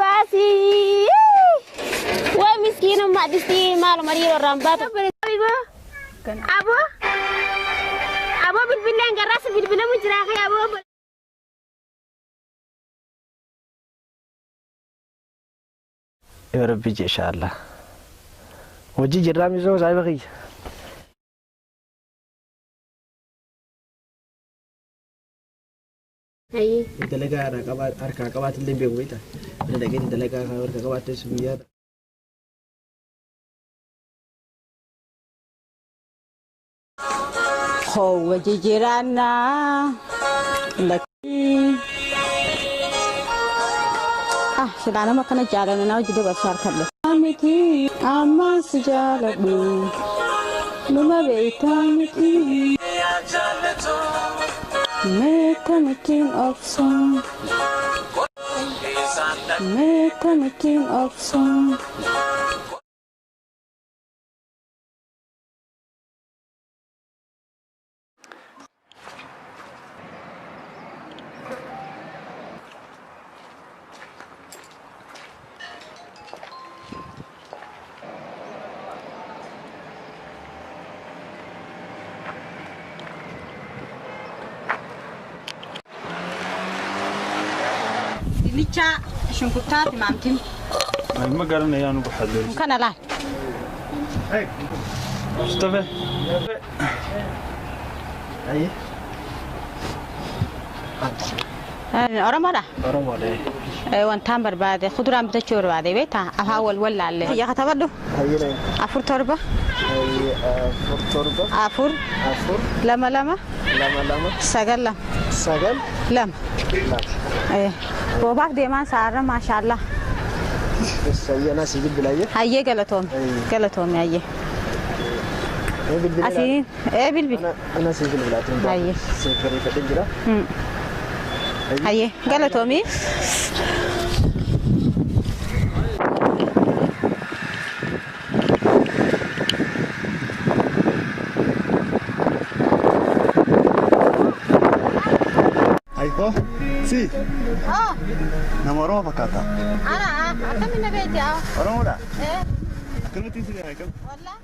baasii. Waa miskiinummaa distii maaluma dhiiroo irraan baatu. Aboo aboo bilbileen garraas bilbilamu jira kee aboo. Yoo rabbi je inshallah. Hojii jirraa misoo saahiba kiyya. Dalagaa harkaa qabaatillee hin beeku beektaa. Mana dhaqeen dalagaa harkaa qabaattes guyyaa. Howwa jijjiirannaa lakkii. Ah, silaa nama akkana jaalala naa hojii dabarsu harkadhe. Miti ammaan si jaaladhu numa beektaa miti. Meeqa mitiin obsa. Meeqa mitiin obsa. Dinnicha, shunkurtaa, timaatim. Ma garanayaan ugu xadlay. Kana laal. Mustafa. Ayyee. Oromoodha. Oromoodha. Wantaan barbaade kuduraan bitachuu barbaade beektaa afaan wal wallaalle. Yaa katabadhu. Hayyee. 4 7. Hayyee 4 7. 4. 4. 2 2. 2 2. 9 2. 9 2. 2. Boobaaf deemaan sa'aarra maashaallah. Hayyee anaa si bilbila hayyee. Hayyee galatoomi. Galatoomi hayyee. Bilbila. Asiin ee bilbil. Anaa si bilbila. Hayyee. Siif barreeffadhee jira. Hayyee galatoomi. Ayiko, si. Nama Oromoo fakkaata. Ana akkamiin na beekte? Oromoodha? Akkamittiin si beekama? Wallah.